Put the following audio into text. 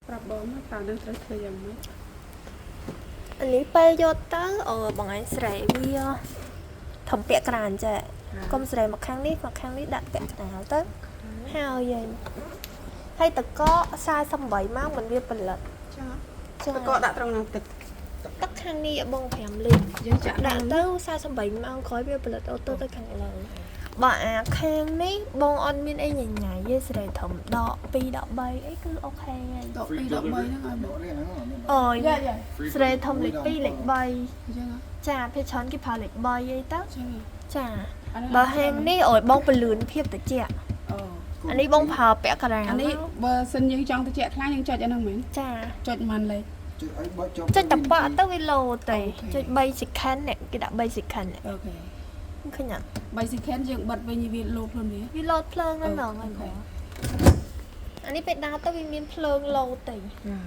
ប្រាប់បងមកតើនឹងត្រូវធ្វើយ៉ាងម៉េច អានេះពេលយកទៅអឺបងឯងស្រែវាធំពាក់ក្រានចេះកុំស្រែមកខាងនេះមកខាងនេះដាក់ពាក់ក្រាលទៅហើយឯងហើយតក48ម៉ោងមិនវាផលិត ចា ចា តកដាក់ត្រង់ណាទឹក ទឹកខាងនេះបង5លីត្រ យើងចាក់ ដាក់ទៅ48ម៉ោងក្រោយវាផលិត auto ទៅខាងលើបើអាខាងនេះបងអត់មានអីញញ៉ៃទេស្រែធំដក2ដក3អីគឺ OK ហើយ ដក2ដក3ហ្នឹងឲ្យ ដកនេះហ្នឹងមាន អូយ យ៉ាយ៉ា ស្រែធំលេខ2លេខ3 អញ្ចឹងហ៎ ចាភាគច្រើនគេប្រើលេខ3អីទៅ ចឹងហ៎ ចា អានេះ បើហាងនេះអោយបងពលឿនភាពតិច អូ អានេះបងប្រើពាក់កណ្ដាល អានេះបើសិនយើងចង់តិចខ្លាំងយើងចុចអាហ្នឹងមែន ចា ចុចមិនលេខ ចុចឲ្យបើចុច ចុចតប៉ទៅវាលោទេ OK ចុច3 second នេះគេដាក់3 second នេះ OK ឃើញអត់ 3 second យើងបិទវិញវាលោខ្លួនវា វាលោតភ្លើងហ្នឹងហ្មង OK អានេះពេលដើរទៅវាមានភ្លើងលោតទេ ចា